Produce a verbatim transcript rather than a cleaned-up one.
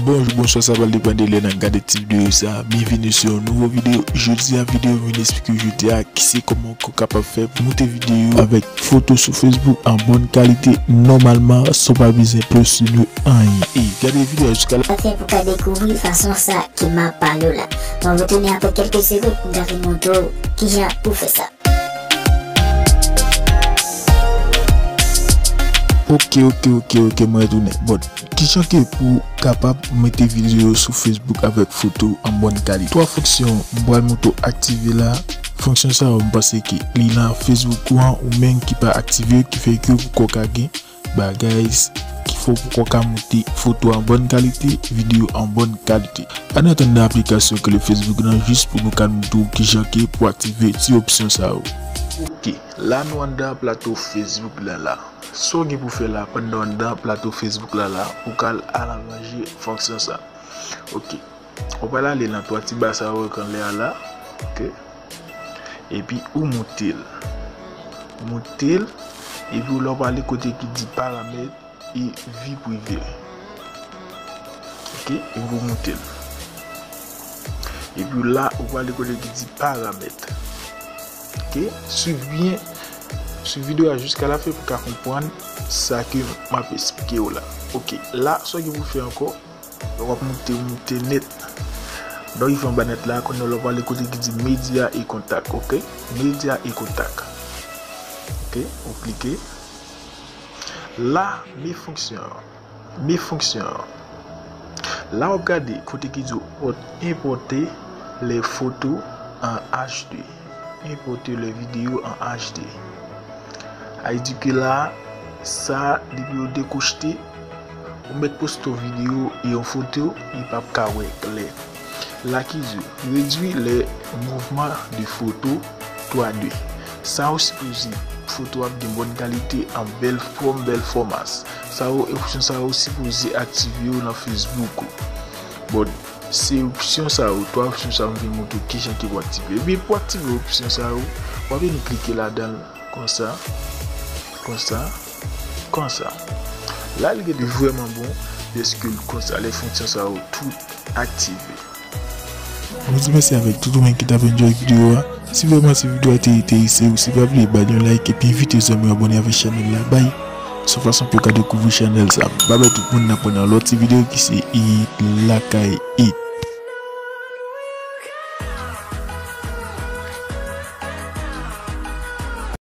Bonjou, bonswa, sa pral depann de lè n ap gade ti videyo sa. Byenveni sou yon nouvo videyo. Jodi a, videyo m vin esplike w jodi a ki se kòman w kapab fè pou moute videyo avèk foto sou Facebook an bòn kalite nòmalman san w pa bezwen pèsone anyen. E gade videyo a jiska la. Sa fè pou ka dekouvri fason sa ke m ap pale w la. Mwen retounen apre kèlke segonn pou m ta vin montre w kijan pou fè sa. Ok, ok, ok, ok, mwen retounen. Bon, kijan ke pou kapab mete videyo sou Facebook avèk foto an bòn kalite? Twa fonksyon m pral montre w aktive la. Fonksyon sa yo, m panse ke li nan Facebook ou an, ou menm ki pa aktive yo, ki fè ke ou poko ka gen bagay ki fè w poko ka moute foto an bòn kalite, videyo an bòn kalite. Ann antre nan aplikasyon ke le Facebook nan jis pou nou ka montre w kijan ke pou aktive ti opsyon sa yo. Ok, la nou anndan plato Facebook la la. Sa w gen pou fè la pandan w anndan plato Facebook la la, ou ka al aranje fonksyon sa. Ok. Ou pral ale nan twa ti ba sa yo k anlè a la. Ok. Epi ou moute l. Moute l. Epi w la w prale kote ki di paramèt e vi prive. Ok, epi w moute l. Epi w la, ou prale kote ki di paramèt. Ok, swiv byen, swiv videyo a jiska la fen pou w ka konprann sa ke m ap esplike w la. Ok, la, sa w gen pou fè ankò, w ap moute, moute nèt. Lè w rive anba nèt la, kounye a w prale kote ki di medya e kontak, ok? Medya e kontak. Ok, ou klike. La, men fonksyon an. Men fonksyon an. La w ap gade kote ki di w enpòte les photos en H D. Enpòte les vidéos en H D. Sa vle di ke la, sa, depi w dekochte, ou mèt poste yon videyo e yon foto, li p ap ka wè klè. La ki di w, réduire les mouvements de photo twa D. Sa ou sipoze foto ap gen bòn kalite an bèl fòm, bèl fòmas. Sa ou, opsyon sa ou sipoze aktive yo nan Facebook ou. Bon, se opsyon sa ou, twa opsyon sa ou m vin montre w kijan ke pou aktive. Epi pou aktive opsyon sa ou, w ap vin klike ladan l konsa, konsa, konsa. La li gen de vrèman bon, dèske l konsa, lè fonksyon sa ou tout aktive. Mwen di mèsi avèk tout ou menm ki t ap enjoy videyo a. Si vrèman si videyo a te enterese w, se pa bliye ba l yon like epi envite zanmi w abòne avèk chanèl la. Bay, se yon fason pou yo ka dekouvri chanèl sa. Babay tout moun, n ap wè nan lòt ti videyo ki se It Lakay It.